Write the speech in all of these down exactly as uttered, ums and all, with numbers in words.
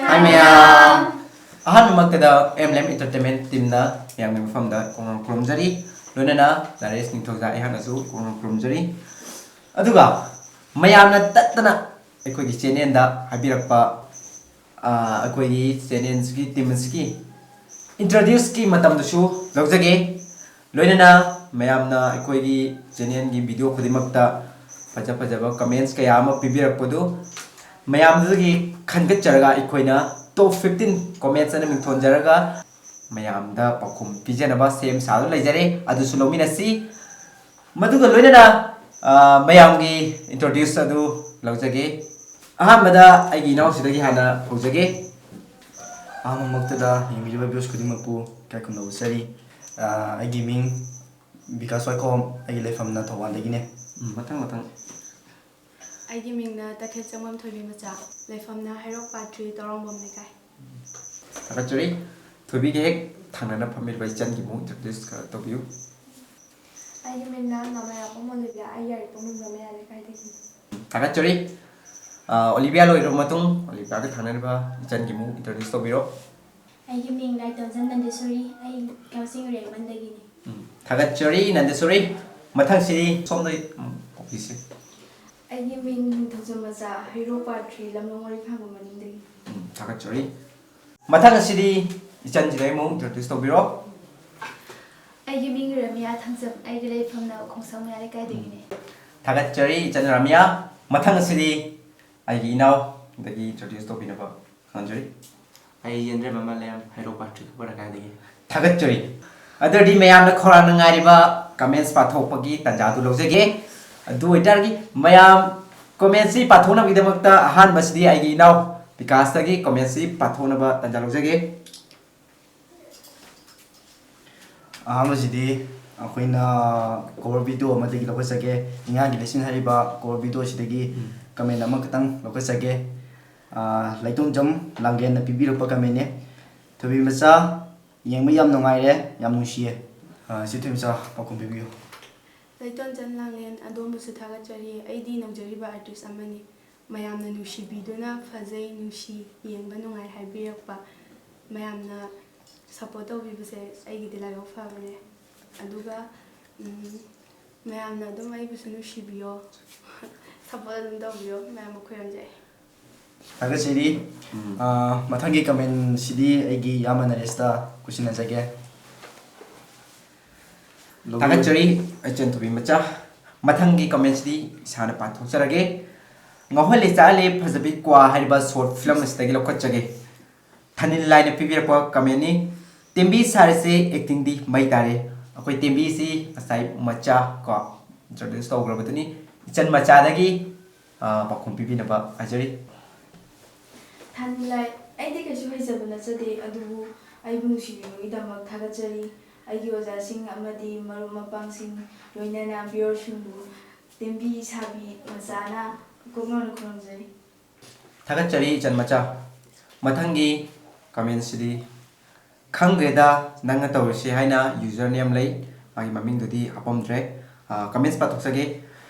Hi ꯃꯌꯥꯝ! ꯑꯍꯥꯟꯕꯃꯛꯇꯗ M L M Entertainment teamꯅ ꯃꯌꯥꯝꯒꯤ ꯃꯐꯝꯗ ꯈꯣꯡꯅꯥꯡ ꯈꯨꯔꯨꯝꯖꯔꯤ꯫ ꯂꯣꯏꯅꯅ ꯅꯔꯦꯁ ꯅꯤꯡꯊꯧꯖꯥ ꯑꯩꯍꯥꯛꯅꯁꯨ ꯈꯣꯡꯅꯥꯡ ꯈꯨꯔꯨꯝꯖꯔꯤ꯫ ꯑꯗꯨꯒ ꯃꯌꯥꯝꯅ ꯇꯠꯇꯅ ꯑꯩꯈꯣꯏꯒꯤ channelꯗ ꯍꯥꯏꯕꯤꯔꯛꯄ, ꯑ, ꯑꯩꯈꯣꯏꯒꯤ channelꯁꯤꯒꯤ team ꯑꯁꯤꯒꯤ introduceꯀꯤ ꯃꯇꯝꯗꯁꯨ ꯂꯧꯖꯒꯦ꯫ ꯂꯣꯏꯅꯅ ꯃꯌꯥꯝꯅ ꯑꯩꯈꯣꯏꯒꯤ channelꯒꯤ video ꯈꯨꯗꯤꯡꯃꯛꯇ ꯐꯖ ꯐꯖꯕ comments ꯀꯌꯥ ꯑꯃ ꯄꯤꯕꯤꯔꯛꯄꯗꯨ ꯃꯌꯥꯝꯗꯨꯗꯒꯤ ꯈꯟꯒꯠꯆꯔꯒ ꯑꯩꯈꯣꯏꯅ top fifteen comments ꯑꯅ ꯃꯤꯡꯊꯣꯟꯖꯔꯒ ꯃꯌꯥꯝꯗ ꯄꯥꯎꯈꯨꯝ ꯄꯤꯖꯅꯕ ꯁꯦꯝ ꯁꯥꯗꯨꯅ ꯂꯩꯖꯔꯦ꯫ ꯑꯗꯨꯁꯨ ꯂꯧꯃꯤꯟꯅꯁꯤ꯫ ꯃꯗꯨꯒ ꯂꯣꯏꯅꯅ, ꯑ, ꯃꯌꯥꯝꯒꯤ introduce ꯑꯗꯨ ꯂꯧꯖꯒꯦ꯫ ꯑꯍꯥꯟꯕꯗ ꯑꯩꯒꯤ ꯏꯅꯥꯎꯁꯤꯗꯒꯤ ꯍꯥꯟꯅ ꯍꯧꯖꯒꯦ꯫ ꯑꯍꯥꯟꯕꯃꯛꯇꯗ ꯌꯦꯡꯕꯤꯔꯤꯕ viewers ꯈꯨꯗꯤꯡꯃꯛꯄꯨ ꯏꯀꯥꯏ ꯈꯨꯝꯅꯕ ꯎꯠꯆꯔꯤ꯫ ꯑ, ꯑꯩꯒꯤ ꯃꯤꯡ ꯕꯤꯀꯥꯁ ꯋꯥꯏꯈꯣꯝ, ꯑꯩꯒꯤ ꯂꯩꯐꯝꯅ ꯊꯧꯕꯥꯜꯗꯒꯤꯅꯦ꯫ ꯎꯝ, ꯃꯊꯪ, ꯃꯊꯪ꯫ ꯑꯩꯒꯤ ꯃꯤꯡꯅ ꯇꯈꯦꯜ ꯆꯪꯕꯝ ꯊꯣꯏꯕꯤ ꯃꯆꯥ, ꯂꯩꯐꯝꯅ ꯍꯩꯔꯣꯛ part three ꯇꯧꯔꯣꯡꯕꯝ ꯂꯩꯀꯥꯏ꯫ ꯊꯥꯒꯠꯆꯔꯤ꯫ ꯊꯣꯏꯕꯤꯒꯤ ꯍꯦꯛ ꯊꯪꯅꯅ ꯐꯝꯃꯤꯕ ꯏꯆꯟꯒꯤ ꯃꯑꯣꯡ introduce ꯈꯔ ꯇꯧꯕꯤꯌꯨ꯫ ꯑꯩꯒꯤ ꯃꯤꯡꯅ ꯅꯥꯃꯩꯔꯥꯛꯄꯝ ꯑꯣꯂꯤꯕꯤꯌꯥ, ꯑꯩ ꯌꯥꯏꯔꯤꯄꯣꯛ ꯃꯤꯡꯖ ꯃꯌꯥ ꯂꯩꯀꯥꯏꯗꯒꯤꯅꯤ꯫ ꯊꯥꯒꯠꯆꯔꯤ꯫ ꯑ, ꯑꯣꯂꯤꯕꯤꯌꯥ ꯂꯣꯏꯔꯕ ꯃꯇꯨꯡ ꯑꯣꯂꯤꯕꯤꯌꯥꯒ ꯊꯪꯅꯔꯤꯕ ꯏꯆꯟꯒꯤ ꯃꯑꯣꯡ introduce ꯇꯧꯕꯤꯔꯣ꯫ ꯑꯩꯒꯤ ꯃꯤꯡ ꯂꯥꯏꯇꯣꯟꯖꯝ ꯅꯟꯗꯦꯁꯣꯔꯤ, ꯑꯩ ꯀꯛꯆꯤꯡ ꯔꯦꯡꯕꯟꯗꯒꯤꯅꯤ꯫ ꯎꯝ, ꯊꯥꯒꯠꯆꯔꯤ ꯅꯟꯗꯦꯁꯣꯔꯤ꯫ ꯃꯊꯪꯁꯤꯗꯤ ꯁꯣꯝꯗ, ꯎꯝ, ꯑꯣꯐꯤꯁꯁꯦ꯫ ꯑꯩꯒꯤ ꯃꯤꯡ ꯅꯤꯡꯊꯧꯖꯝ ꯃꯆꯥ, ꯍꯩꯔꯣꯛ part three ꯂꯝꯂꯣꯡ ꯋꯥꯔꯤ ꯐꯥꯡꯕ ꯃꯅꯤꯡꯗꯒꯤ꯫ ꯎꯝ, ꯊꯥꯒꯠꯆꯔꯤ꯫ ꯃꯊꯪ ꯑꯁꯤꯗꯤ ꯏꯆꯟꯁꯤꯗ ꯑꯃꯨꯛ introduce ꯇꯧꯕꯤꯔꯣ꯫ ꯑꯩꯒꯤ ꯃꯤꯡ ꯔꯃꯤꯌꯥ ꯊꯥꯡꯖꯝ, ꯑꯩꯒꯤ ꯂꯩꯐꯝꯅ ꯈꯣꯡꯁꯥꯡ ꯃꯌꯥ ꯂꯩꯀꯥꯏꯗꯒꯤꯅꯤ꯫ ꯊꯥꯒꯠꯆꯔꯤ ꯏꯆꯟ ꯔꯃꯤꯌꯥ꯫ ꯃꯊꯪ ꯑꯁꯤꯗꯤ ꯑꯩꯒꯤ ꯏꯅꯥꯎꯗꯒꯤ introduce ꯇꯧꯕꯤꯅꯕ ꯈꯪꯍꯟꯖꯔꯤ꯫ ꯑꯩ ꯌꯦꯟꯗ꯭ꯔꯦꯝ ꯑꯃ ꯂꯩꯔꯝ, ꯍꯩꯔꯣꯛ part three ꯈꯨꯕꯔ ꯂꯩꯀꯥꯏꯗꯒꯤ꯫ ꯊꯥꯒꯠꯆꯔꯤ꯫ ꯑꯗꯨꯗꯤ ꯃꯌꯥꯝꯅ ꯈꯧꯔꯥꯡꯅ ꯉꯥꯏꯔꯤꯕ comments ꯄꯥꯊꯣꯛꯄꯒꯤ ꯇꯥꯟꯖꯥꯗꯨ ꯂꯧꯖꯒꯦ꯫ ꯑꯗꯨ ꯑꯣꯏꯇꯥꯔꯗꯤ ꯃꯌꯥꯝ commentsꯁꯤ ꯄꯥꯊꯣꯛꯅꯕꯒꯤꯗꯃꯛꯇ ꯑꯍꯥꯟꯕꯁꯤꯗꯤ ꯑꯩꯒꯤ ꯏꯅꯥꯎ ꯕꯤꯀꯥꯁꯇꯒꯤ commentsꯁꯤ ꯄꯥꯊꯣꯛꯅꯕ ꯇꯥꯟꯖꯥ ꯂꯧꯖꯒꯦ꯫ ꯑꯍꯥꯟꯕꯁꯤꯗꯤ ꯑꯩꯈꯣꯏꯅ cover video ꯑꯃꯗꯒꯤ ꯂꯧꯈꯠꯆꯒꯦ꯫ ꯏꯉꯥꯒꯤ ꯂꯩꯆꯤꯜ ꯍꯥꯏꯔꯤꯕ cover video ꯑꯁꯤꯗꯒꯤ ꯎꯝ꯫ Comment ꯑꯃꯈꯛꯇꯪ ꯂꯧꯈꯠꯆꯒꯦ꯫ ꯑꯥ, ꯂꯩꯇꯣꯟꯖꯝ ꯂꯥꯡꯂꯦꯟꯅ ꯄꯤꯕꯤꯔꯛꯄ commentꯅꯦ꯫ "ꯊꯣꯏꯕꯤ ꯃꯆꯥ, ꯌꯦꯡꯕ ꯌꯥꯝ ꯅꯨꯡꯉꯥꯏꯔꯦ, ꯌꯥꯝ ꯅꯨꯡꯁꯤꯌꯦ"꯫ ꯑꯥ, ꯏꯆꯦ ꯊꯣꯏꯕꯤ ꯃꯆꯥ, ꯄꯥꯎꯈꯨꯝ ꯄꯤꯕꯤꯌꯨ꯫ ꯂꯩꯇꯣꯟꯖꯝ ꯂꯥꯡꯂꯦꯟ, ꯑꯗꯣꯝꯕꯨꯁꯨ ꯊꯥꯒꯠꯆꯔꯤ꯫ ꯑꯩꯗꯤ ꯅꯧꯖꯔꯤꯕ artist ꯑꯃꯅꯤ꯫ ꯃꯌꯥꯝꯅ ꯅꯨꯡꯁꯤꯕꯤꯗꯨꯅ ꯐꯖꯩ, ꯅꯨꯡꯁꯤ, ꯌꯦꯡꯕ ꯅꯨꯡꯉꯥꯏ ꯍꯥꯏꯕꯤꯔꯛꯄ, ꯃꯌꯥꯝꯅ ꯁꯞꯄꯣꯔꯠ ꯇꯧꯕꯤꯕꯁꯦ ꯑꯩꯒꯤꯗꯤ ꯂꯥꯏꯕꯛ ꯐꯕꯅꯦ꯫ ꯑꯗꯨꯒ ꯎꯝ, ꯃꯌꯥꯝꯅ ꯑꯗꯨꯝ ꯑꯩꯕꯨꯁꯨ ꯅꯨꯡꯁꯤꯕꯤꯌꯣ, ꯁꯞꯄꯣꯔꯠ ꯑꯗꯨꯝ ꯇꯧꯕꯤꯌꯣ, ꯃꯌꯥꯝꯕꯨ ꯈꯨꯔꯨꯝꯖꯔꯤ꯫ ꯊꯥꯒꯠꯆꯔꯤ꯫ ꯎꯝ꯫ ꯑꯥ, ꯃꯊꯪꯒꯤ ꯀꯃꯦꯟꯁꯤꯗꯤ ꯑꯩꯒꯤ ꯏꯌꯥꯝꯕ ꯅꯔꯦꯁꯇ ꯀꯨꯁꯤꯟꯅꯖꯒꯦ꯫ ꯊꯥꯒꯠꯆꯔꯤ, ꯏꯆꯟ ꯊꯣꯏꯕꯤ ꯃꯆꯥ꯫ ꯃꯊꯪꯒꯤ ꯀꯃꯦꯟꯁꯤꯗꯤ ꯏꯁꯥꯅ ꯄꯥꯊꯣꯛꯆꯔꯒꯦ꯫ ꯉꯥꯎꯍꯜꯂꯦ ꯆꯥꯛꯍꯜꯂꯦ ꯐꯖꯕꯤ ꯀ꯭ꯋꯥ ꯍꯥꯏꯔꯤꯕ ꯁꯣꯔꯠ ꯐꯤꯂꯝ ꯑꯁꯤꯗꯒꯤ ꯂꯧꯈꯠꯆꯒꯦ꯫ ꯊꯥꯅꯤꯜ ꯂꯥꯏꯅ ꯄꯤꯕꯤꯔꯛꯄ ꯀꯃꯦꯟꯅꯤ꯫ ꯇꯦꯝꯕꯤ ꯁꯥꯔꯁꯦ ꯑꯦꯛꯇꯤꯡꯗꯤ ꯃꯩ ꯇꯥꯔꯦ꯫ ꯑꯩꯈꯣꯏ ꯇꯦꯝꯕꯤꯁꯤ ꯉꯁꯥꯏ ꯃꯆꯥ ꯀꯣ ꯏꯟꯇ꯭ꯔꯣꯗ꯭ꯌꯨꯁ ꯇꯧꯈ꯭ꯔꯕꯗꯨꯅꯤ꯫ ꯏꯆꯟ ꯃꯆꯥꯗꯒꯤ ꯑꯥ, ꯄꯥꯎꯈꯨꯝ ꯄꯤꯕꯤꯅꯕ ꯍꯥꯏꯖꯔꯤ꯫ ꯊꯥꯅꯤꯜ ꯂꯥꯏ, ꯑꯩꯗꯤ ꯀꯩꯁꯨ ꯍꯩꯖꯕ ꯅꯠꯆꯗꯦ, ꯑꯗꯨꯕꯨ ꯑꯩꯕꯨ ꯅꯨꯡꯁꯤꯕꯤꯕꯒꯤꯗꯃꯛ ꯊꯥꯒꯠꯆꯔꯤ꯫ ꯑꯩꯒꯤ ꯑꯣꯖꯥꯁꯤꯡ ꯑꯃꯗꯤ ꯃꯔꯨꯞ ꯃꯄꯥꯡꯁꯤꯡ, ꯂꯣꯏꯅꯅ ꯚꯤꯌꯣꯔꯁꯤꯡꯕꯨ ꯇꯦꯝꯕꯤ ꯁꯥꯕꯤ ꯃꯆꯥꯅ ꯀꯣꯛꯅꯧꯅ ꯈꯨꯔꯨꯝꯖꯔꯤ꯫ ꯊꯥꯒꯠꯆꯔꯤ ꯏꯆꯟ ꯃꯆꯥ꯫ ꯃꯊꯪꯒꯤ ꯀꯃꯦꯟꯁꯤꯗꯤ ꯈꯪꯗ꯭ꯔꯦꯗ ꯅꯪꯅ ꯇꯧꯔꯤꯁꯤ ꯍꯥꯏꯅ ꯌꯨꯖꯔ ꯅꯦꯝ ꯂꯩ, ꯃꯥꯒꯤ ꯃꯃꯤꯡꯗꯨꯗꯤ ꯍꯥꯞꯄꯝꯗ꯭ꯔꯦ꯫ ꯀꯃꯦꯟꯁ ꯄꯥꯊꯣꯛꯆꯒꯦ꯫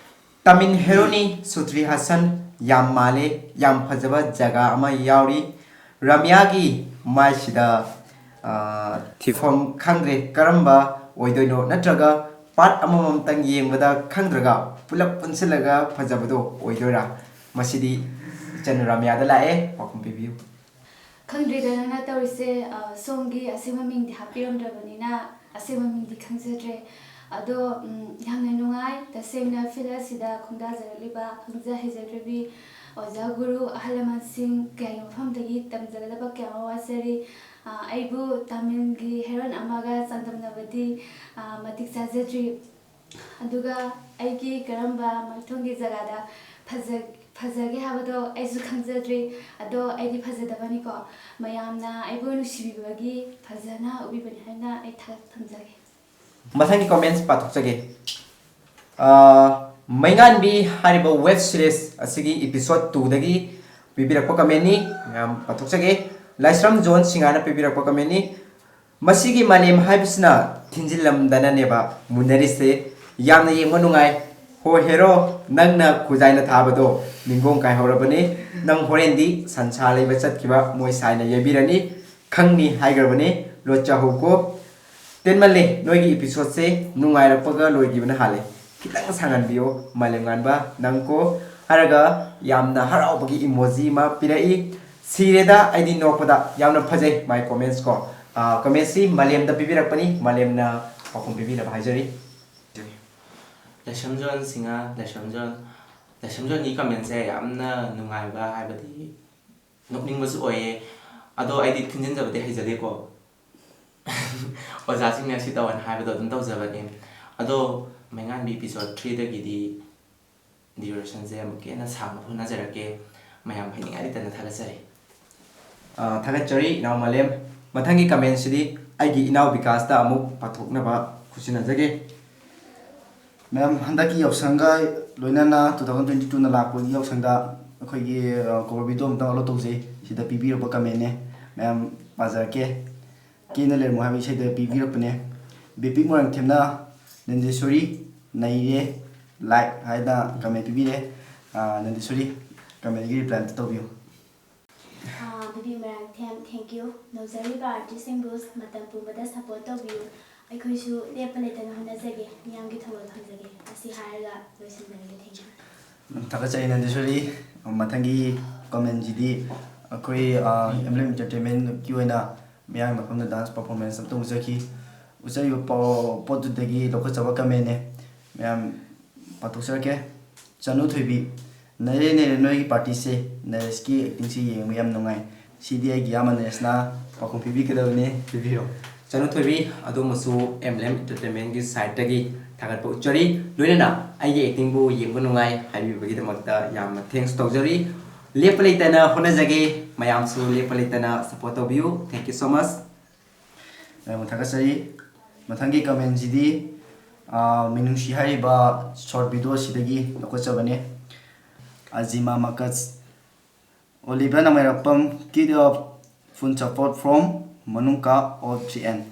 ꯇꯥꯃꯤꯜ ꯍꯦꯔꯣꯅꯤ ꯁꯨꯇ꯭ꯔꯤ ꯍꯥꯁꯟ ꯌꯥꯝ ꯃꯥꯜꯂꯦ, ꯌꯥꯝ ꯐꯖꯕ ꯖꯒꯥ ꯑꯃ ꯌꯥꯎꯔꯤ꯫ ꯔꯥꯃꯤꯌꯥꯒꯤ ꯃꯥꯏꯁꯤꯗ ꯊꯤꯐꯝ ꯈꯪꯗ꯭ꯔꯦ, ꯀꯔꯝꯕ ꯑꯣꯏꯗꯣꯏꯅꯣ? ꯅꯠꯇ꯭ꯔꯒ ꯄꯥꯔꯠ ꯑꯃꯃꯝꯇꯪ ꯌꯦꯡꯕꯗ ꯈꯪꯗ꯭ꯔꯒ ꯄꯨꯂꯞ ꯄꯨꯟꯁꯤꯜꯂꯒ ꯐꯖꯕꯗꯣ ꯑꯣꯏꯗꯣꯏꯔꯥ? ꯃꯁꯤꯗꯤ ꯏꯆꯟ ꯔꯥꯃꯤꯌꯥꯗ ꯂꯥꯛꯑꯦ, ꯄꯥꯎꯈꯨꯝ ꯄꯤꯕꯤꯌꯨ꯫ ꯈꯪꯗ꯭ꯔꯤꯗ ꯅꯪꯅ ꯇꯧꯔꯤꯁꯦ꯫ ꯁꯣꯝꯒꯤ ꯑꯁꯦꯡꯕ ꯃꯤꯡꯗꯤ ꯍꯥꯞꯄꯤꯔꯝꯗ꯭ꯔꯕꯅꯤꯅ ꯑꯁꯦꯡꯕ ꯃꯤꯡꯗꯤ ꯈꯪꯖꯗ꯭ꯔꯦ꯫ ꯑꯗꯣ ꯌꯥꯝꯅ ꯅꯨꯡꯉꯥꯏ ꯇꯁꯦꯡꯅ ꯐꯤꯜ ꯑꯁꯤꯗ ꯈꯣꯡꯗꯥꯖꯔꯛꯂꯤꯕ ꯈꯪꯖ ꯍꯩꯖꯗ꯭ꯔꯕꯤ ꯑꯣꯖꯥ ꯒꯨꯔꯨ ꯑꯍꯜ ꯂꯃꯟꯁꯤꯡ ꯀꯌꯥꯒꯤ ꯃꯐꯝꯗꯒꯤ ꯇꯝꯖꯒꯗꯕ ꯀꯌꯥ ꯑꯃ ꯋꯥꯠꯆꯔꯤ꯫ ꯑꯩꯕꯨ ꯇꯥꯃꯤꯜꯒꯤ ꯍꯦꯔꯣꯏꯟ ꯑꯃꯒ ꯆꯥꯡꯗꯝꯅꯕꯗꯤ ꯃꯇꯤꯛ ꯆꯥꯖꯗ꯭ꯔꯤ꯫ ꯑꯗꯨꯒ ꯑꯩꯒꯤ ꯀꯔꯝꯕ ꯃꯥꯏꯊꯣꯡꯒꯤ ꯖꯒꯥꯗ ꯐꯖ ꯐꯖꯒꯦ ꯍꯥꯏꯕꯗꯣ ꯑꯩꯁꯨ ꯈꯪꯖꯗ꯭ꯔꯤ꯫ ꯑꯗꯣ ꯑꯩꯗꯤ ꯐꯖꯗꯕꯅꯤꯀꯣ꯫ ꯃꯌꯥꯝꯅ ꯑꯩꯕꯨ ꯅꯨꯡꯁꯤꯕꯤꯕꯒꯤ ꯐꯖꯅ ꯎꯕꯤꯕꯅꯤ ꯍꯥꯏꯅ ꯑꯩ ꯊꯥꯒꯠꯄ ꯊꯝꯖꯒꯦ꯫ ꯃꯊꯪꯒꯤ ꯀꯃꯦꯟꯁ ꯄꯥꯊꯣꯛꯆꯒꯦ꯫ ꯃꯩꯉꯥꯟꯕꯤ ꯍꯥꯏꯔꯤꯕ ꯋꯦꯕ ꯁꯤꯔꯤꯁ ꯑꯁꯤꯒꯤ ꯏꯄꯤꯁꯣꯠ ꯇꯨꯗꯒꯤ ꯄꯤꯕꯤꯔꯛꯄ ꯀꯃꯦꯟꯅꯤ꯫ ꯃꯌꯥꯝ ꯄꯥꯊꯣꯛꯆꯒꯦ꯫ ꯂꯥꯏꯁ꯭ꯔꯝ ꯖꯣꯟ ꯁꯤꯡꯍꯥꯅ ꯄꯤꯕꯤꯔꯛꯄ ꯀꯃꯦꯟꯅꯤ꯫ ꯃꯁꯤꯒꯤ ꯃꯥꯂꯦꯝ ꯍꯥꯏꯕꯁꯤꯅ ꯊꯤꯟꯖꯤꯜꯂꯝꯗꯅꯅꯦꯕ ꯃꯨꯟꯅꯔꯤꯁꯦ꯫ ꯌꯥꯝꯅ ꯌꯦꯡꯕ ꯅꯨꯡꯉꯥꯏ꯫ ꯍꯣ ꯍꯦꯔꯣ, ꯅꯪꯅ ꯈꯨꯖꯥꯏꯅ ꯊꯥꯕꯗꯣ ꯅꯤꯡꯒꯣꯡ ꯀꯥꯏꯍꯧꯔꯕꯅꯤ꯫ ꯅꯪ ꯍꯣꯔꯦꯟꯗꯤ ꯁꯟꯁꯥ ꯂꯩꯕ ꯆꯠꯈꯤꯕ ꯃꯣꯏ ꯁꯥꯏꯅ ꯌꯩꯕꯤꯔꯅꯤ, ꯈꯪꯅꯤ ꯍꯥꯏꯈ꯭ꯔꯕꯅꯤ꯫ ꯂꯣꯠꯆꯍꯧꯀꯣ꯫ ꯇꯦꯟꯃꯜꯂꯦ, ꯅꯣꯏꯒꯤ ꯏꯄꯤꯁꯣꯠꯁꯦ ꯅꯨꯡꯉꯥꯏꯔꯛꯄꯒ ꯂꯣꯏꯈꯤꯕꯅ ꯍꯥꯜꯂꯦ꯫ ꯈꯤꯇꯪ ꯁꯥꯡꯍꯟꯕꯤꯌꯣ ꯃꯥꯂꯦꯝꯉꯥꯟꯕ, ꯅꯪꯀꯣ꯫ ꯍꯥꯏꯔꯒ ꯌꯥꯝꯅ ꯍꯔꯥꯎꯕꯒꯤ ꯏꯃꯣꯖꯤ ꯑꯃ ꯄꯤꯔꯛꯏ꯫ ꯁꯤꯔꯦꯗ ꯑꯩꯗꯤ ꯅꯣꯛꯄꯗ꯫ ꯌꯥꯝꯅ ꯐꯖꯩ ꯃꯥꯏ ꯀꯣꯃꯦꯟꯁ ꯀꯣ꯫ ꯀꯃꯦꯟꯁꯤ ꯃꯥꯂꯦꯝꯗ ꯄꯤꯕꯤꯔꯛꯄꯅꯤ, ꯃꯥꯂꯦꯝꯅ ꯄꯥꯎꯈꯨꯝ ꯄꯤꯕꯤꯅꯕ ꯍꯥꯏꯖꯔꯤ꯫ ꯂꯥꯏꯁ꯭ꯔꯝꯖꯣꯟ ꯁꯤꯡꯍ, ꯂꯥꯏꯁ꯭ꯔꯝꯖꯣꯟ, ꯂꯥꯏꯁ꯭ꯔꯝꯖꯣꯟꯒꯤ ꯀꯃꯦꯟꯁꯦ ꯌꯥꯝꯅ ꯅꯨꯡꯉꯥꯏꯕ, ꯍꯥꯏꯕꯗꯤ ꯅꯣꯛꯅꯤꯡꯕꯁꯨ ꯑꯣꯏꯌꯦ꯫ ꯑꯗꯣ ꯑꯩꯗꯤ ꯊꯤꯟꯖꯤꯟꯖꯕꯗꯤ ꯍꯩꯖꯗꯦꯀꯣ꯫ ꯑꯣꯖꯥꯁꯤꯡꯅ ꯁꯤ ꯇꯧꯑꯣꯅ ꯍꯥꯏꯕꯗꯣ ꯑꯗꯨꯝ ꯇꯧꯖꯕꯅꯦ꯫ ꯑꯗꯣ ꯃꯩꯉꯥꯟꯕꯤ ꯏꯄꯤꯁꯣꯠ ꯊ꯭ꯔꯤꯗꯒꯤꯗꯤ ꯗ꯭ꯌꯨꯔꯦꯁꯟꯁꯦ ꯑꯃꯨꯛꯀ ꯍꯦꯟꯅ ꯁꯥꯡꯅ ꯍꯣꯠꯅꯖꯔꯛꯀꯦ꯫ ꯃꯌꯥꯝ ꯍꯥꯏꯅꯤꯡꯉꯥꯏ ꯂꯩꯇꯅ ꯊꯥꯒꯠꯆꯔꯤ꯫ ꯑ, ꯊꯥꯒꯠꯆꯔꯤ ꯏꯅꯥꯎ ꯃꯥꯂꯦꯝ꯫ ꯃꯊꯪꯒꯤ ꯀꯃꯦꯟꯁꯤꯗꯤ ꯑꯩꯒꯤ ꯏꯅꯥꯎ ꯕꯤꯀꯥꯁꯇ ꯑꯃꯨꯛ ꯄꯥꯊꯣꯛꯅꯕ ꯈꯨꯠꯁꯤꯟꯅꯖꯒꯦ꯫ ꯃꯌꯥꯝ, ꯍꯟꯗꯛꯀꯤ ꯌꯥꯎꯁꯪꯒ ꯂꯣꯏꯅꯅ two thousand twenty two-ꯅ ꯂꯥꯛꯄꯒꯤ ꯌꯥꯎꯁꯪꯗ ꯑꯩꯈꯣꯏꯒꯤ, ꯑ, cover video ꯑꯃꯇꯪ upload ꯇꯧꯖꯩ꯫ ꯁꯤꯗ ꯄꯤꯕꯤꯔꯛꯄ comment-ꯅꯦ꯫ ꯃꯌꯥꯝ ꯄꯥꯖꯔꯛꯀꯦ꯫ ꯀꯦꯅ ꯂꯩꯔꯝꯃꯣ ꯍꯥꯏꯕ ꯏꯁꯩꯗ ꯄꯤꯕꯤꯔꯛꯄꯅꯦ꯫ ꯕꯦꯄꯤꯛ ꯃꯣꯏꯔꯥꯡꯊꯦꯝꯅ ꯅꯟꯗꯦꯁꯣꯔꯤ ꯅꯩꯔꯦ, like ꯍꯥꯏꯅ comment ꯄꯤꯕꯤꯔꯦ꯫ ꯑ, ꯅꯟꯗꯦꯁꯣꯔꯤ, comment-ꯀꯤ reply ꯑꯝꯇ ꯇꯧꯕꯤꯌꯨ꯫ ꯑꯥ, ꯕꯤꯕꯤ ꯃꯣꯏꯔꯥꯡꯊꯦꯝ, thank you꯫ ꯅꯧꯖꯔꯤꯕ artist-ꯁꯤꯡꯕꯨ ꯃꯇꯝ ꯄꯨꯝꯕꯗ support ꯇꯧꯕꯤꯌꯨ꯫ ꯑꯩꯈꯣꯏꯁꯨ ꯂꯦꯞꯄ ꯂꯩꯇꯅ ꯍꯣꯠꯅꯖꯒꯦ, ꯃꯤꯌꯥꯝꯒꯤ ꯊꯧꯒꯜ ꯐꯪꯖꯒꯦ꯫ ꯑꯁꯤ ꯍꯥꯏꯔꯒ ꯂꯣꯏꯁꯤꯟꯖꯔꯒꯦ, thank you꯫ ꯊꯥꯒꯠꯆꯔꯤ ꯅꯟꯗꯦꯁꯣꯔꯤ꯫ ꯃꯊꯪꯒꯤ comment-ꯁꯤꯗꯤ ꯑꯩꯈꯣꯏ, ꯑꯥ, M L M Entertainment-ꯀꯤ ꯑꯣꯏꯅ ꯃꯤꯌꯥꯝꯒꯤ ꯃꯐꯝꯗ dance performance ꯑꯃꯇ ꯎꯖꯈꯤ꯫ ꯎꯠꯆꯔꯤꯕ ꯄꯥꯎ-, ꯄꯣꯠꯇꯨꯗꯒꯤ ꯂꯧꯈꯠꯆꯕ comment-ꯅꯦ꯫ ꯃꯌꯥꯝ ꯄꯥꯊꯣꯛꯆꯔꯛꯀꯦ꯫ ꯆꯅꯨ ꯊꯣꯏꯕꯤ, ꯅꯩꯔꯦ ꯅꯩꯔꯦ ꯅꯣꯏꯒꯤ party-ꯁꯦ, ꯅꯔꯦꯁꯀꯤ acting-ꯁꯦ ꯌꯦꯡꯕ ꯌꯥꯝ ꯅꯨꯡꯉꯥꯏ꯫ ꯁꯤꯗꯤ ꯑꯩꯒꯤ ꯏꯌꯥꯝꯕ ꯅꯔꯦꯁꯅ ꯄꯥꯎꯈꯨꯝ ꯄꯤꯕꯤꯒꯗꯕꯅꯤ, ꯄꯤꯕꯤꯔꯣ꯫ ꯆꯅꯨ ꯊꯣꯏꯕꯤ, ꯑꯗꯣꯝꯕꯨꯁꯨ M L M Entertainment-ꯒꯤ side-ꯇꯒꯤ ꯊꯥꯒꯠꯄ ꯎꯠꯆꯔꯤ꯫ ꯂꯣꯏꯅꯅ ꯑꯩꯒꯤ acting-ꯕꯨ ꯌꯦꯡꯕ ꯅꯨꯡꯉꯥꯏ ꯍꯥꯏꯕꯤꯕꯒꯤꯗꯃꯛꯇ ꯌꯥꯝꯅ thanks ꯇꯧꯖꯔꯤ꯫ ꯂꯦꯞꯄ ꯂꯩꯇꯅ ꯍꯣꯠꯅꯖꯒꯦ, ꯃꯌꯥꯝꯁꯨ ꯂꯦꯞꯄ ꯂꯩꯇꯅ support ꯇꯧꯕꯤꯌꯨ꯫ Thank you so much꯫ ꯌꯥꯝꯅ ꯊꯥꯒꯠꯆꯔꯤ꯫ ꯃꯊꯪꯒꯤ comment-ꯁꯤꯗꯤ, ꯑꯥ, ꯃꯤꯅꯨꯡꯁꯤ ꯍꯥꯏꯔꯤꯕ short video ꯑꯁꯤꯗꯒꯤ ꯂꯧꯈꯠꯆꯕꯅꯦ꯫ ꯑꯖꯤꯃꯥ ꯃꯀꯁ, ꯑꯣꯂꯤꯚꯤꯌꯥ ꯅꯃꯥꯏꯔꯥꯛꯄꯝ, keep up, full support from ꯃꯅꯨꯡꯀꯥ ꯑꯣ ꯁꯤ ꯑꯦꯟ꯫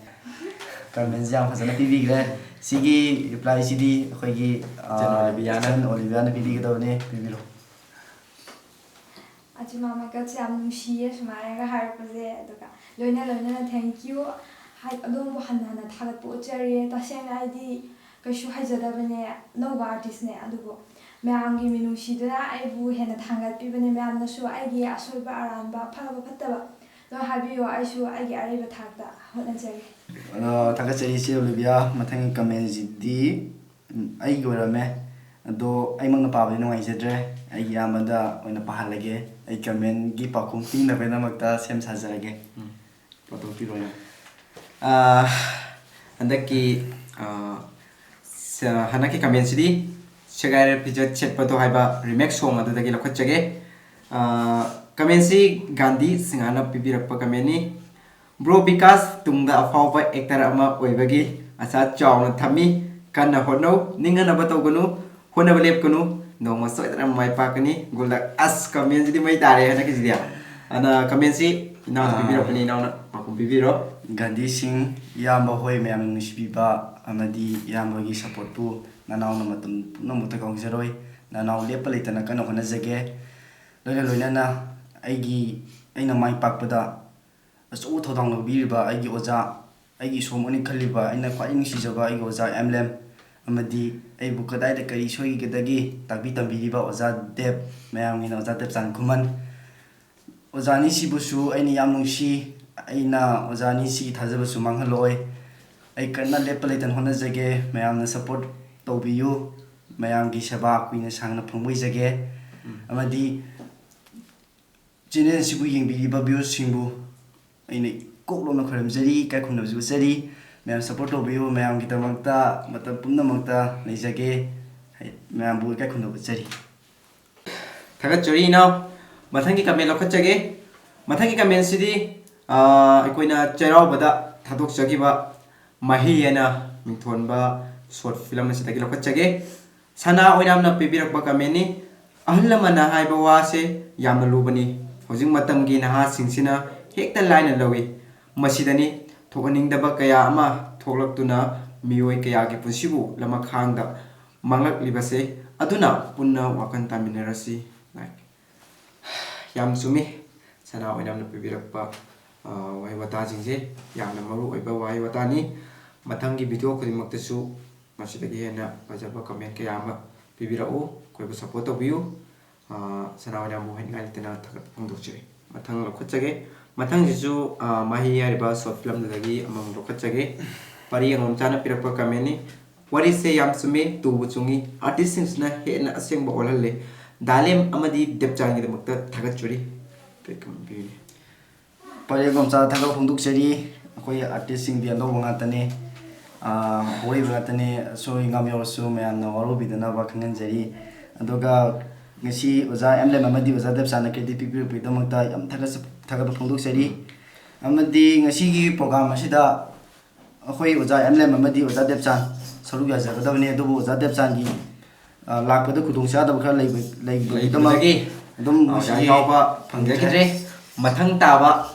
Comment-ꯁꯤ ꯌꯥꯝ ꯐꯖꯅ ꯄꯤꯕꯤꯈ꯭ꯔꯦ꯫ ꯁꯤꯒꯤ ꯔꯤꯄ꯭ꯂꯥꯏꯁꯤꯗꯤ ꯑꯩꯈꯣꯏꯒꯤ, ꯑ, ꯏꯆꯟ ꯑꯣꯂꯤꯕꯤꯌꯥꯅ꯫ ꯏꯆꯟ ꯑꯣꯂꯤꯕꯤꯌꯥꯅ ꯄꯤꯕꯤꯒꯗꯕꯅꯤ꯫ ꯄꯤꯕꯤꯔꯣ꯫ ꯑꯆꯤꯃꯥ ꯃꯥꯏꯀꯠꯁꯦ ꯌꯥꯝ ꯅꯨꯡꯁꯤꯌꯦ ꯁꯨꯃꯥꯏꯅꯒ ꯍꯥꯏꯔꯛꯄꯁꯦ꯫ ꯑꯗꯨꯒ ꯂꯣꯏꯅ ꯂꯣꯏꯅꯅ thank you꯫ ꯍꯥꯏ-, ꯑꯗꯣꯝꯕꯨ ꯍꯟꯅ ꯍꯟꯅ ꯊꯥꯒꯠꯄ ꯎꯠꯆꯔꯤ꯫ ꯇꯁꯦꯡꯅ ꯑꯩꯗꯤ ꯀꯩꯁꯨ ꯍꯩꯖꯗꯕꯅꯦ, ꯑꯅꯧꯕ artistꯅꯦ꯫ ꯑꯗꯨꯕꯨ ꯃꯌꯥꯝꯒꯤ ꯃꯤꯅꯨꯡꯁꯤꯗꯨꯅ ꯑꯩꯕꯨ ꯍꯦꯟꯅ ꯊꯥꯡꯒꯠꯄꯤꯕꯅꯦ꯫ ꯃꯌꯥꯝꯅꯁꯨ ꯑꯩꯒꯤ ꯑꯁꯣꯏꯕ ꯑꯔꯥꯟꯕ, ꯑꯐꯕ ꯐꯠꯇꯕ ꯂꯣꯏ ꯍꯥꯏꯕꯤꯌꯨ, ꯑꯩꯁꯨ ꯑꯩꯒꯤ ꯑꯔꯩꯕ ꯊꯥꯛꯇ ꯍꯣꯠꯅꯖꯒꯦ꯫ ꯑ, ꯊꯥꯒꯠꯆꯔꯤ ꯏꯆꯦ ꯑꯣꯂꯤꯕꯤꯌꯥ꯫ ꯃꯊꯪꯒꯤ commentꯁꯤꯗꯤ, ꯎꯝ, ꯑꯩꯒꯤ ꯑꯣꯏꯔꯝꯃꯦ꯫ ꯑꯗꯣ ꯑꯩꯃꯛꯅ ꯄꯥꯕꯗꯤ ꯅꯨꯡꯉꯥꯏꯖꯗ꯭ꯔꯦ꯫ ꯑꯩꯒꯤ ꯏꯌꯥꯝꯕꯗ ꯑꯣꯏꯅ ꯄꯥꯍꯜꯂꯒꯦ꯫ ꯑꯩ commentꯀꯤ ꯄꯥꯎꯈꯨꯝ ꯄꯤꯅꯕꯒꯤꯗꯃꯛꯇ ꯁꯦꯝ ꯁꯥꯖꯔꯒꯦ꯫ ꯎꯝ꯫ ꯄꯥꯊꯣꯛꯄꯤꯔꯣ ꯏꯌꯥꯝꯕ꯫ ꯑ, ꯍꯟꯗꯛꯀꯤ, ꯑ, ꯁ-, ꯍꯟꯗꯛꯀꯤ commentꯁꯤꯗꯤ ꯁꯦꯒꯥꯏꯔ ꯐꯤꯖꯦꯠ ꯁꯦꯠꯄꯗꯣ ꯍꯥꯏꯕ remix song ꯑꯗꯨꯗꯒꯤ ꯂꯧꯈꯠꯆꯒꯦ꯫ ꯑ, commentꯁꯤ ꯒꯥꯟꯙꯤ ꯁꯤꯡꯍꯅ ꯄꯤꯕꯤꯔꯛꯄ commentꯅꯤ꯫ Bro ꯕꯤꯀꯥꯁ ꯇꯨꯡꯗ ꯑꯐꯥꯎꯕ actor ꯑꯃ ꯑꯣꯏꯕꯒꯤ ꯑꯁꯥ ꯆꯥꯎꯅ ꯊꯝꯃꯤ꯫ ꯀꯟꯅ ꯍꯣꯠꯅꯧ, ꯅꯤꯡꯍꯟꯅꯕ ꯇꯧꯒꯅꯨ, ꯍꯣꯠꯅꯕ ꯂꯦꯞꯀꯅꯨ, ꯅꯣꯡꯃ ꯁꯣꯏꯗꯅ ꯃꯥꯏ ꯄꯥꯛꯀꯅꯤ꯫ Good luck꯫ ꯑꯁ, commentꯁꯤꯗꯤ ꯃꯩ ꯇꯥꯔꯦ ꯍꯟꯗꯛꯀꯤꯁꯤꯗꯤ꯫ ꯑꯗ commentꯁꯤ ꯏꯅꯥꯎꯅ ꯑꯥ꯫ ꯄꯤꯕꯤꯔꯛꯄꯅꯤ, ꯏꯅꯥꯎꯅ ꯄꯥꯎꯈꯨꯝ ꯄꯤꯕꯤꯔꯣ꯫ ꯒꯥꯟꯙꯤ ꯁꯤꯡ, ꯏꯌꯥꯝꯕ ꯍꯣꯏ ꯃꯌꯥꯝꯅ ꯅꯨꯡꯁꯤꯕꯤꯕ ꯑꯃꯗꯤ ꯏꯌꯥꯝꯕꯒꯤ supportꯄꯨ ꯅꯅꯥꯎꯅ ꯃꯇꯝ ꯄꯨꯝꯅꯃꯛꯇ ꯀꯥꯎꯖꯔꯣꯏ꯫ ꯅꯅꯥꯎ ꯂꯦꯞꯄ ꯂꯩꯇꯅ ꯀꯟꯅ ꯍꯣꯠꯅꯖꯒꯦ꯫ ꯂꯣꯏꯅ ꯂꯣꯏꯅꯅ ꯑꯩꯒꯤ, ꯑꯩꯅ ꯃꯥꯏ ꯄꯥꯛꯄꯗ ꯑꯆꯧꯕ ꯊꯧꯗꯥꯡ ꯂꯧꯕꯤꯔꯤꯕ ꯑꯩꯒꯤ ꯑꯣꯖꯥ, ꯑꯩꯒꯤ ꯏꯁꯣꯔ ꯑꯣꯏꯅ ꯈꯜꯂꯤꯕ, ꯑꯩꯅ ꯈ꯭ꯋꯥꯏꯗꯒꯤ ꯅꯨꯡꯁꯤꯖꯕ ꯑꯩꯒꯤ ꯑꯣꯖꯥ ꯑꯦꯝ ꯂꯦꯝ, ꯑꯃꯗꯤ ꯑꯩꯕꯨ ꯀꯗꯥꯏꯗ ꯀꯔꯤ ꯁꯣꯏꯈꯤꯒꯗꯒꯦ ꯇꯥꯛꯄꯤ ꯇꯝꯕꯤꯔꯤꯕ ꯑꯣꯖꯥ ꯗꯦꯕ, ꯃꯌꯥꯝꯒꯤꯅ ꯑꯣꯖꯥ ꯗꯦꯕꯆꯥꯟ ꯈꯨꯃꯟ꯫ ꯑꯣꯖꯥ ꯑꯅꯤꯁꯤꯕꯨꯁꯨ ꯑꯩꯅ ꯌꯥꯝ ꯅꯨꯡꯁꯤ꯫ ꯑꯩꯅ ꯑꯣꯖꯥ ꯑꯅꯤꯁꯤꯒꯤ ꯊꯥꯖꯕꯁꯨ ꯃꯥꯡꯍꯜꯂꯣꯏ꯫ ꯑꯩ ꯀꯟꯅ ꯂꯦꯞꯄ ꯂꯩꯇꯅ ꯍꯣꯠꯅꯖꯒꯦ꯫ ꯃꯌꯥꯝꯅ support ꯇꯧꯕꯤꯌꯨ꯫ ꯃꯌꯥꯝꯒꯤ ꯁꯦꯕꯥ ꯀꯨꯏꯅ ꯁꯥꯡꯅ ꯐꯪꯕ ꯑꯣꯏꯖꯒꯦ꯫ ꯎꯝ꯫ ꯑꯃꯗꯤ channel ꯑꯁꯤꯕꯨ ꯌꯦꯡꯕꯤꯔꯤꯕ viewersꯁꯤꯡꯕꯨ ꯑꯩꯅ ꯏꯀꯣꯛ ꯂꯣꯝꯅ ꯈꯣꯏꯔꯝꯖꯔꯤ, ꯏꯀꯥꯏ ꯈꯨꯝꯅꯕꯁꯨ ꯎꯠꯆꯔꯤ꯫ ꯃꯌꯥꯝ support ꯇꯧꯕꯤꯌꯨ꯫ ꯃꯌꯥꯝꯒꯤꯗꯃꯛꯇ ꯃꯇꯝ ꯄꯨꯝꯅꯃꯛꯇ ꯂꯩꯖꯒꯦ꯫ ꯃꯌꯥꯝꯕꯨ ꯏꯀꯥꯏ ꯈꯨꯝꯅꯕ ꯎꯠꯆꯔꯤ꯫ ꯊꯥꯒꯠꯆꯔꯤ ꯏꯅꯥꯎ꯫ ꯃꯊꯪꯒꯤ comment ꯂꯧꯈꯠꯆꯒꯦ꯫ ꯃꯊꯪꯒꯤ commentꯁꯤꯗꯤ, ꯑ, ꯑꯩꯈꯣꯏꯅ ꯆꯩꯔꯥꯎꯕꯗ ꯊꯥꯗꯣꯛꯆꯈꯤꯕ ꯃꯍꯤ ꯍꯥꯏꯅ ꯃꯤꯡꯊꯣꯟꯕ short film ꯑꯁꯤꯗꯒꯤ ꯂꯧꯈꯠꯆꯒꯦ꯫ ꯁꯅꯥ ꯑꯣꯏꯅꯥꯝꯅ ꯄꯤꯕꯤꯔꯛꯄ commentꯅꯤ꯫ ꯑꯍꯜ ꯂꯃꯟꯅ ꯍꯥꯏꯕ ꯋꯥꯁꯦ ꯌꯥꯝꯅ ꯂꯨꯕꯅꯤ꯫ ꯍꯧꯖꯤꯛ ꯃꯇꯝꯒꯤ ꯅꯍꯥꯁꯤꯡꯁꯤꯅ ꯍꯦꯛꯇ ꯂꯥꯏꯅ ꯂꯧꯏ꯫ ꯃꯁꯤꯗꯅꯤ ꯊꯣꯛꯍꯟꯅꯤꯡꯗꯕ ꯀꯌꯥ ꯑꯃ ꯊꯣꯛꯂꯛꯇꯨꯅ ꯃꯤꯑꯣꯏ ꯀꯌꯥꯒꯤ ꯄꯨꯟꯁꯤꯕꯨ ꯂꯃꯈꯥꯡꯗ ꯃꯥꯡꯂꯛꯂꯤꯕꯁꯦ꯫ ꯑꯗꯨꯅ ꯄꯨꯟꯅ ꯋꯥꯈꯜ ꯇꯥꯃꯤꯟꯅꯔꯁꯤ꯫ Like, ꯌꯥꯝ ꯆꯨꯝꯃꯤ ꯁꯅꯥ ꯑꯣꯏꯅꯥꯝꯅ ꯄꯤꯕꯤꯔꯛꯄ, ꯑ, ꯋꯥꯍꯩ ꯋꯥꯇꯥꯁꯤꯡꯁꯦ ꯌꯥꯝꯅ ꯃꯔꯨ ꯑꯣꯏꯕ ꯋꯥꯍꯩ ꯋꯥꯇꯥꯅꯤ꯫ ꯃꯊꯪꯒꯤ video ꯈꯨꯗꯤꯡꯃꯛꯇꯁꯨ ꯃꯁꯤꯗꯒꯤ ꯍꯦꯟꯅ ꯐꯖꯕ comment ꯀꯌꯥ ꯑꯃ ꯄꯤꯕꯤꯔꯛꯎ, ꯑꯩꯈꯣꯏꯕꯨ support ꯇꯧꯕꯤꯌꯨ꯫ ꯑ, ꯁꯅꯥ ꯑꯣꯏꯅꯥꯝꯕꯨ ꯍꯥꯏꯅꯤꯡꯉꯥꯏ ꯂꯩꯇꯅ ꯊꯥꯒꯠꯄ ꯐꯣꯡꯗꯣꯛꯆꯔꯤ꯫ ꯃꯊꯪ ꯂꯧꯈꯠꯆꯒꯦ꯫ ꯃꯊꯪꯁꯤꯁꯨ, ꯑ, ꯃꯍꯤ ꯍꯥꯏꯔꯤꯕ short filmꯗꯨꯗꯒꯤ ꯑꯃꯃꯝ ꯂꯧꯈꯠꯆꯒꯦ꯫ ꯄꯔꯤ ꯑꯉꯝꯆꯥꯅ ꯄꯤꯔꯛꯄ commentꯅꯤ꯫ ꯋꯥꯔꯤꯁꯦ ꯌꯥꯝ ꯆꯨꯝꯃꯤ, ꯇꯨꯕꯨ ꯆꯨꯝꯃꯤ꯫ Artistꯁꯤꯡꯁꯤꯅ ꯍꯦꯟꯅ ꯑꯁꯦꯡꯕ ꯑꯣꯜꯍꯜꯂꯦ꯫ ꯗꯥꯂꯦꯝ ꯑꯃꯗꯤ ꯗꯦꯕꯆꯥꯟꯒꯤꯗꯃꯛꯇ ꯊꯥꯒꯠꯆꯔꯤ꯫ ꯀꯩ comment ꯄꯤꯕꯤꯅꯤ? ꯄꯔꯤ ꯑꯉꯝꯆꯥꯗ ꯊꯥꯒꯠꯄ ꯐꯣꯡꯗꯣꯛꯆꯔꯤ꯫ ꯑꯩꯈꯣꯏ artistꯁꯤꯡꯗꯤ ꯑꯅꯧꯕ ꯉꯥꯛꯇꯅꯤ, ꯑꯥ, ꯑꯍꯣꯏꯕ ꯉꯥꯛꯇꯅꯤ꯫ ꯑꯁꯣꯏ ꯑꯉꯥꯝ ꯌꯥꯎꯔꯁꯨ ꯃꯌꯥꯝꯅ ꯋꯥꯔꯧꯕꯤꯗꯅꯕ ꯈꯪꯍꯟꯖꯔꯤ꯫ ꯑꯗꯨꯒ ꯉꯁꯤ ꯑꯣꯖꯥ ꯑꯦꯝ ꯂꯦꯝ ꯑꯃꯗꯤ ꯑꯣꯖꯥ ꯗꯦꯕꯆꯥꯟꯅ credit ꯄꯤꯕꯤꯔꯛꯄꯒꯤꯗꯃꯛꯇ ꯌꯥꯝ ꯊꯥꯒꯠꯆ-, ꯊꯥꯒꯠꯄ ꯐꯣꯡꯗꯣꯛꯆꯔꯤ꯫ ꯑꯃꯗꯤ ꯉꯁꯤꯒꯤ program ꯑꯁꯤꯗ ꯑꯩꯈꯣꯏ ꯑꯣꯖꯥ ꯑꯦꯝ ꯂꯦꯝ ꯑꯃꯗꯤ ꯑꯣꯖꯥ ꯗꯦꯕꯆꯥꯟ ꯁꯔꯨꯛ ꯌꯥꯖꯒꯗꯕꯅꯤ, ꯑꯗꯨꯕꯨ ꯑꯣꯖꯥ ꯗꯦꯕꯆꯥꯟꯒꯤ, ꯑ, ꯂꯥꯛꯄꯗ ꯈꯨꯗꯣꯡꯆꯥꯗꯕ ꯈꯔ ꯂꯩꯕ-, ꯂꯩꯕꯒꯤꯗꯃꯛ ꯂꯩꯕꯗꯒꯤ ꯑꯗꯨꯝ ꯑꯣꯖꯥ ꯉꯁꯤꯗꯤ ꯌꯥꯎꯕ ꯐꯪꯖꯈꯤꯗ꯭ꯔꯦ꯫ ꯃꯊꯪ ꯇꯥꯕ,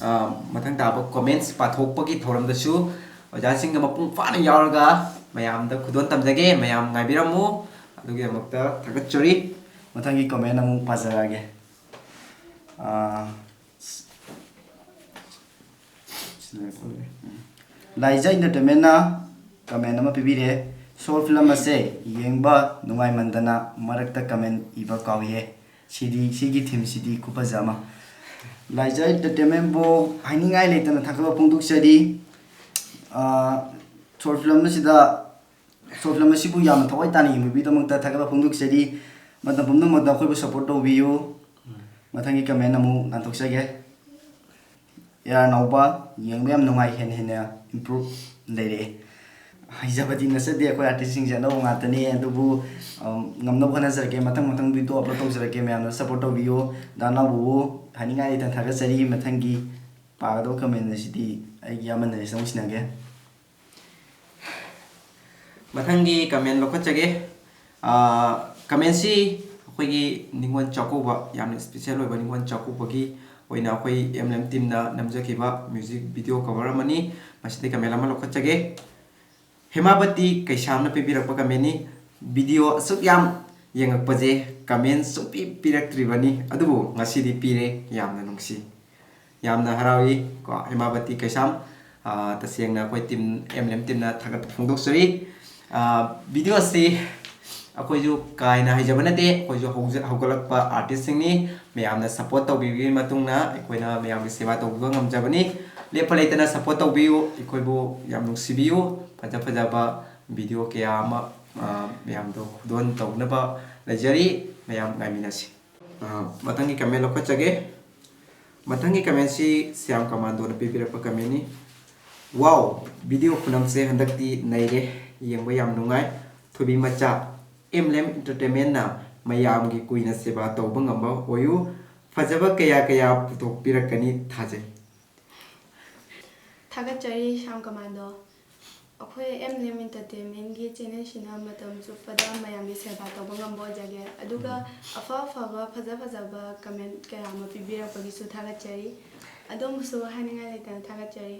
ꯑ, ꯃꯊꯪ ꯇꯥꯕ comments ꯄꯥꯊꯣꯛꯄꯒꯤ ꯊꯧꯔꯝꯗꯁꯨ ꯑꯣꯖꯥꯁꯤꯡꯒ ꯃꯄꯨꯡ ꯐꯥꯅ ꯌꯥꯎꯔꯒ ꯃꯌꯥꯝꯗ ꯈꯨꯗꯣꯜ ꯇꯝꯖꯒꯦ꯫ ꯃꯌꯥꯝ ꯉꯥꯏꯕꯤꯔꯝꯃꯨ꯫ ꯑꯗꯨꯒꯤꯗꯃꯛꯇ ꯊꯥꯒꯠꯆꯔꯤ꯫ ꯃꯊꯪꯒꯤ comment ꯑꯃꯨꯛ ꯄꯥꯖꯔꯛꯑꯒꯦ꯫ ꯑ, ꯂꯥꯏꯖ Entertainmentꯅ comment ꯑꯃ ꯄꯤꯕꯤꯔꯦ꯫ Short film ꯑꯁꯦ ꯌꯦꯡꯕ ꯅꯨꯡꯉꯥꯏꯃꯟꯗꯅ ꯃꯔꯛꯇ comment ꯏꯕ ꯀꯥꯎꯏꯌꯦ꯫ ꯁꯤꯗꯤ, ꯁꯤꯒꯤ themeꯁꯤꯗꯤ ꯈꯨꯐꯖ ꯑꯃ꯫ ꯂꯥꯏꯖ Entertainmentꯕꯨ ꯍꯥꯏꯅꯤꯡꯉꯥꯏ ꯂꯩꯇꯅ ꯊꯥꯒꯠꯄ ꯐꯣꯡꯗꯣꯛꯆꯔꯤ꯫ ꯑꯥ, short film ꯑꯁꯤꯗ, short film ꯑꯁꯤꯕꯨ ꯌꯥꯝꯅ ꯊꯋꯥꯏ ꯇꯥꯅ ꯌꯦꯡꯕꯤꯕꯒꯤꯗꯃꯛꯇ ꯊꯥꯒꯠꯄ ꯐꯣꯡꯗꯣꯛꯆꯔꯤ꯫ ꯃꯇꯝ ꯄꯨꯝꯅꯃꯛꯇ ꯑꯩꯈꯣꯏꯕꯨ support ꯇꯧꯕꯤꯌꯨ꯫ ꯃꯊꯪꯒꯤ comment ꯑꯃꯨꯛ ꯂꯥꯟꯊꯣꯛꯆꯒꯦ꯫ ꯑꯦ ꯑꯥꯔ ꯅꯥꯎꯕ, ꯌꯦꯡꯕ ꯌꯥꯝ ꯅꯨꯡꯉꯥꯏ, ꯍꯦꯟꯅ ꯍꯦꯟꯅ improve ꯂꯩꯔꯛꯑꯦ꯫ ꯍꯩꯖꯕꯗꯤ ꯅꯠꯆꯗꯦ, ꯑꯩꯈꯣꯏ artistꯁꯤꯡꯁꯦ ꯑꯅꯧꯕ ꯉꯥꯛꯇꯅꯤ, ꯑꯗꯨꯕꯨ, ꯑꯝ, ꯉꯝꯅꯕ ꯍꯣꯠꯅꯖꯔꯛꯀꯦ꯫ ꯃꯊꯪ ꯃꯊꯪ video upload ꯇꯧꯖꯔꯛꯀꯦ, ꯃꯌꯥꯝꯅ support ꯇꯧꯕꯤꯌꯨ꯫ ꯗꯥ ꯅꯥꯎꯕꯕꯨ ꯍꯥꯏꯅꯤꯡꯉꯥꯏ ꯂꯩꯇꯅ ꯊꯥꯒꯠꯆꯔꯤ꯫ ꯃꯊꯪꯒꯤ ꯄꯥꯒꯗꯕ comment ꯑꯁꯤꯗꯤ ꯑꯩꯒꯤ ꯏꯌꯥꯝꯕ ꯅꯔꯦꯁꯇ ꯑꯃꯨꯛ ꯁꯤꯟꯅꯒꯦ꯫ ꯃꯊꯪꯒꯤ comment ꯂꯧꯈꯠꯆꯒꯦ꯫ ꯑꯥ, commentꯁꯤ ꯑꯩꯈꯣꯏꯒꯤ ꯅꯤꯉꯣꯜ ꯆꯥꯛꯀꯧꯕ, ꯌꯥꯝꯅ special ꯑꯣꯏꯕ ꯅꯤꯉꯣꯜ ꯆꯥꯛꯀꯧꯕꯒꯤ ꯑꯣꯏꯅ ꯑꯩꯈꯣꯏ ꯑꯦꯝ ꯂꯦꯝ teamꯅ ꯅꯝꯖꯈꯤꯕ music video cover ꯑꯃꯅꯤ꯫ ꯃꯁꯤꯗꯒꯤ comment ꯑꯃ ꯂꯧꯈꯠꯆꯒꯦ꯫ ꯍꯦꯃꯥꯕꯇꯤ ꯀꯩꯁꯥꯝꯅ ꯄꯤꯕꯤꯔꯛꯄ comment ꯅꯤ꯫ Video ꯑꯁꯨꯛ ꯌꯥꯝ ꯌꯦꯡꯉꯛꯄꯁꯦ comment ꯁꯨꯡꯄꯤ ꯄꯤꯔꯛꯇ꯭ꯔꯤꯕꯅꯤ, ꯑꯗꯨꯕꯨ ꯉꯁꯤꯗꯤ ꯄꯤꯔꯦ, ꯌꯥꯝꯅ ꯅꯨꯡꯁꯤ꯫ ꯌꯥꯝꯅ ꯍꯔꯥꯎꯏ ꯀꯣ, ꯍꯦꯃꯥꯕꯇꯤ ꯀꯩꯁꯥꯝ꯫ ꯑꯥ, ꯇꯁꯦꯡꯅ ꯑꯩꯈꯣꯏ team, M L M team ꯅ ꯊꯥꯒꯠꯄ ꯐꯣꯡꯗꯣꯛꯆꯔꯤ꯫ ꯑꯥ, video ꯑꯁꯤ ꯑꯩꯈꯣꯏꯁꯨ ꯀꯥ ꯍꯦꯟꯅ ꯍꯩꯖꯕ ꯅꯠꯇꯦ, ꯑꯩꯈꯣꯏꯁꯨ ꯍꯧꯖ-, ꯍꯧꯒꯠꯂꯛꯄ artist ꯁꯤꯡꯅꯤ꯫ ꯃꯌꯥꯝꯅ support ꯇꯧꯕꯤꯕꯒꯤ ꯃꯇꯨꯡꯅ ꯑꯩꯈꯣꯏꯅ ꯃꯌꯥꯝꯒꯤ ꯁꯦꯕꯥ ꯇꯧꯕꯤꯕ ꯉꯝꯖꯕꯅꯤ꯫ ꯂꯦꯞꯄ ꯂꯩꯇꯅ support ꯇꯧꯕꯤꯌꯨ, ꯑꯩꯈꯣꯏꯕꯨ ꯌꯥꯝ ꯅꯨꯡꯁꯤꯕꯤꯌꯨ꯫ ꯐꯖ ꯐꯖꯕ video ꯀꯌꯥ ꯑꯃ, ꯑꯥ, ꯃꯌꯥꯝꯗ ꯈꯨꯗꯣꯜ ꯇꯧꯅꯕ ꯂꯩꯖꯔꯤ꯫ ꯃꯌꯥꯝ ꯉꯥꯏꯃꯤꯟꯅꯁꯤ꯫ ꯑꯥ, ꯃꯊꯪꯒꯤ comment ꯂꯧꯈꯠꯆꯒꯦ꯫ ꯃꯊꯪꯒꯤ comment ꯁꯤ ꯁ꯭ꯌꯥꯝ ꯀꯃꯥꯟꯗꯣꯅ ꯄꯤꯕꯤꯔꯛꯄ comment ꯅꯤ꯫ Wow, video ꯈꯨꯅꯝꯁꯦ ꯍꯟꯗꯛꯇꯤ ꯅꯩꯔꯦ, ꯌꯦꯡꯕ ꯌꯥꯝ ꯅꯨꯡꯉꯥꯏ꯫ ꯊꯣꯏꯕꯤ ꯃꯆꯥ, M L M Entertainment ꯅ ꯃꯌꯥꯝꯒꯤ ꯀꯨꯏꯅ ꯁꯦꯕꯥ ꯇꯧꯕ ꯉꯝꯕ ꯑꯣꯏꯌꯨ꯫ ꯐꯖꯕ ꯀꯌꯥ ꯀꯌꯥ ꯄꯨꯊꯣꯛꯄꯤꯔꯛꯀꯅꯤ ꯊꯥꯖꯩ꯫ ꯊꯥꯒꯠꯆꯔꯤ ꯁ꯭ꯌꯥꯝ ꯀꯃꯥꯟꯗꯣ꯫ ꯑꯩꯈꯣꯏ M L M Entertainment ꯒꯤ channel ꯁꯤꯅ ꯃꯇꯝ ꯆꯨꯞꯄꯗ ꯃꯌꯥꯝꯒꯤ ꯁꯦꯕꯥ ꯇꯧꯕ ꯉꯝꯕ ꯑꯣꯏꯖꯒꯦ꯫ ꯑꯗꯨꯒ ꯎꯝ꯫ ꯑꯐ ꯑꯐꯕ, ꯐꯖ ꯐꯖꯕ comment ꯀꯌꯥ ꯑꯃ ꯄꯤꯕꯤꯔꯛꯄꯒꯤꯁꯨ ꯊꯥꯒꯠꯆꯔꯤ꯫ ꯑꯗꯣꯝꯕꯨꯁꯨ ꯍꯥꯏꯅꯤꯡꯉꯥꯏ ꯂꯩꯇꯅ ꯊꯥꯒꯠꯆꯔꯤ꯫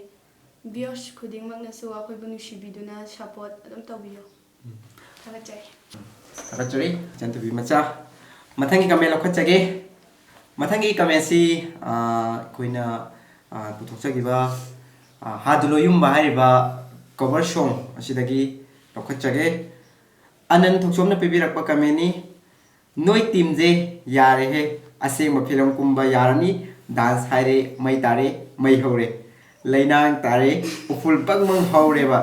Viewers ꯈꯨꯗꯤꯡꯃꯛꯅꯁꯨ ꯑꯩꯈꯣꯏꯕꯨ ꯅꯨꯡꯁꯤꯕꯤꯗꯨꯅ support ꯑꯗꯨꯝ ꯇꯧꯕꯤꯌꯨ꯫ ꯎꯝ꯫ ꯊꯥꯒꯠꯆꯔꯤ꯫ ꯊꯥꯒꯠꯆꯔꯤ, ꯏꯆꯟ ꯊꯣꯏꯕꯤ ꯃꯆꯥ꯫ ꯃꯊꯪꯒꯤ comment ꯂꯧꯈꯠꯆꯒꯦ꯫ ꯃꯊꯪꯒꯤ comment ꯁꯤ, ꯑꯥ, ꯑꯩꯈꯣꯏꯅ, ꯑꯥ, ꯄꯨꯊꯣꯛꯆꯈꯤꯕ, ꯑꯥ, ꯍꯥꯗꯨꯂꯣꯌꯨꯝꯕ ꯍꯥꯏꯔꯤꯕ cover song ꯑꯁꯤꯗꯒꯤ ꯂꯧꯈꯠꯆꯒꯦ꯫ ꯑꯅꯟ ꯊꯣꯛꯆꯣꯝꯅ ꯄꯤꯕꯤꯔꯛꯄ comment ꯅꯤ꯫ ꯅꯣꯏ team ꯁꯦ ꯌꯥꯔꯦꯍꯦ, ꯑꯁꯦꯡꯕ film ꯀꯨꯝꯕ ꯌꯥꯔꯅꯤ, dance ꯍꯥꯏꯔꯦ ꯃꯩ ꯇꯥꯔꯦ, ꯃꯩ ꯍꯧꯔꯦ, ꯂꯩꯅꯥꯡ ꯇꯥꯔꯦ, ꯎꯐꯨꯜ ꯕꯪ ꯕꯪ ꯍꯧꯔꯦꯕ,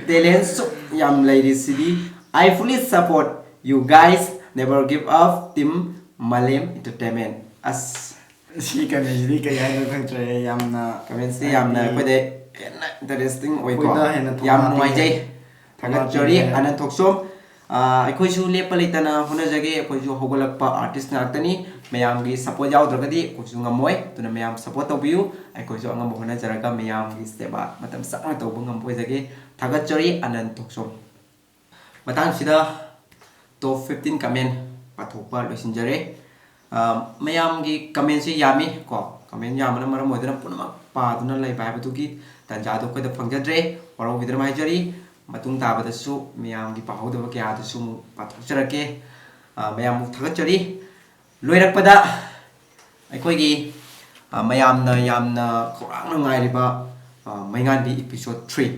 talent ꯁꯨꯛ ꯌꯥꯝ ꯂꯩꯔꯤꯁꯤꯗꯤ, I fully support you guys, never give up, team Malem Entertainment꯫ ꯑꯁ, ꯁꯤ comment ꯁꯤꯗꯤ ꯀꯩ ꯍꯥꯏꯅꯣ ꯈꯪꯗ꯭ꯔꯦ, ꯌꯥꯝꯅ comment ꯁꯤ ꯌꯥꯝꯅ ꯍꯥꯏꯗꯤ ꯑꯩꯈꯣꯏꯗ ꯍꯦꯟꯅ interesting ꯑꯣꯏꯀꯣ꯫ ꯑꯩꯈꯣꯏꯗ ꯍꯦꯟꯅ ꯌꯥꯝ ꯊꯧꯅꯥ ꯅꯨꯡꯉꯥꯏꯖꯩ꯫ ꯄꯤꯔꯦ꯫ ꯊꯥꯒꯠꯆꯔꯤ, ꯊꯧꯅꯥ ꯄꯤꯔꯦ꯫ ꯑꯅꯟ ꯊꯣꯛꯆꯣꯝ꯫ ꯑꯥ, ꯑꯩꯈꯣꯏꯁꯨ ꯂꯦꯞꯄ ꯂꯩꯇꯅ ꯍꯣꯠꯅꯖꯒꯦ꯫ ꯑꯩꯈꯣꯏꯁꯨ ꯍꯧꯒꯠꯂꯛꯄ artist ꯉꯥꯛꯇꯅꯤ꯫ ꯃꯌꯥꯝꯒꯤ support ꯌꯥꯎꯗ꯭ꯔꯒꯗꯤ ꯑꯩꯈꯣꯏꯁꯨ ꯉꯝꯃꯣꯏ꯫ ꯑꯗꯨꯅ ꯃꯌꯥꯝ support ꯇꯧꯕꯤꯌꯨ꯫ ꯑꯩꯈꯣꯏꯁꯨ ꯑꯉꯝꯕ ꯍꯣꯠꯅꯖꯔꯒ ꯃꯌꯥꯝꯒꯤ ꯁꯦꯕꯥ ꯃꯇꯝ ꯆꯥꯅ ꯇꯧꯕ ꯉꯝꯕ ꯑꯣꯏꯖꯒꯦ꯫ ꯊꯥꯒꯠꯆꯔꯤ, ꯑꯅꯟ ꯊꯣꯛꯆꯣꯝ꯫ ꯃꯇꯥꯡꯁꯤꯗ top fifteen comment ꯄꯥꯊꯣꯛꯄ ꯂꯣꯏꯁꯤꯟꯖꯔꯦ꯫ ꯑꯥ, ꯃꯌꯥꯝꯒꯤ comment ꯁꯦ ꯌꯥꯝꯃꯤ ꯀꯣ, comment ꯌꯥꯝꯕꯅ ꯃꯔꯝ ꯑꯣꯏꯗꯨꯅ ꯄꯨꯝꯅꯃꯛ ꯄꯥꯗꯨꯅ ꯂꯩꯕ ꯍꯥꯏꯕꯗꯨꯒꯤ ꯇꯥꯟꯖꯥꯗꯣ ꯑꯩꯈꯣꯏꯗ ꯐꯪꯖꯗ꯭ꯔꯦ, ꯋꯥꯔꯧꯕꯤꯗꯅꯕ ꯍꯥꯏꯖꯔꯤ꯫ ꯃꯇꯨꯡ ꯇꯥꯕꯗꯁꯨ ꯃꯌꯥꯝꯒꯤ ꯄꯥꯍꯧꯗꯕ ꯀꯌꯥꯗꯨꯁꯨ ꯑꯃꯨꯛ ꯄꯥꯊꯣꯛꯆꯔꯛꯀꯦ꯫ ꯑ, ꯃꯌꯥꯝꯕꯨ ꯊꯥꯒꯠꯆꯔꯤ꯫ ꯂꯣꯏꯔꯛꯄꯗ ꯑꯩꯈꯣꯏꯒꯤ, ꯑ, ꯃꯌꯥꯝꯅ ꯌꯥꯝꯅ ꯈꯧꯔꯥꯡꯅ ꯉꯥꯏꯔꯤꯕ, ꯑ, ꯃꯩꯉꯥꯟꯕꯤ episode three꯫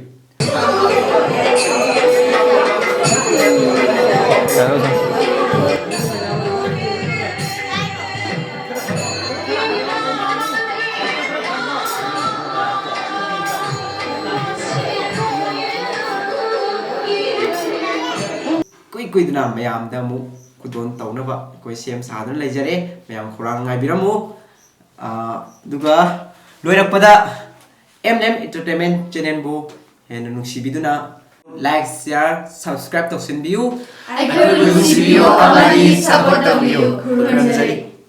ꯀꯨꯏ ꯀꯨꯏꯗꯅ ꯃꯌꯥꯝꯗ ꯑꯃꯨꯛ ꯈꯨꯗꯣꯜ ꯇꯧꯅꯕ ꯑꯩꯈꯣꯏ ꯁꯦꯝ ꯁꯥꯗꯨꯅ ꯂꯩꯖꯔꯦ꯫ ꯃꯌꯥꯝ ꯈꯧꯔꯥꯡ ꯉꯥꯏꯕꯤꯔꯝꯃꯨ꯫ ꯑ, ꯑꯗꯨꯒ ꯂꯣꯏꯔꯛꯄꯗ M N M Entertainment channelꯕꯨ ꯍꯦꯟꯅ ꯅꯨꯡꯁꯤꯕꯤꯗꯨꯅ like, share, subscribe ꯇꯧꯁꯤꯟꯕꯤꯌꯨ꯫ ꯑꯩꯈꯣꯏꯕꯨ ꯅꯨꯡꯁꯤꯕꯤꯌꯨ ꯑꯃꯗꯤ support ꯇꯧꯕꯤꯌꯨ꯫ ꯈꯨꯔꯨꯝꯖꯔꯤ꯫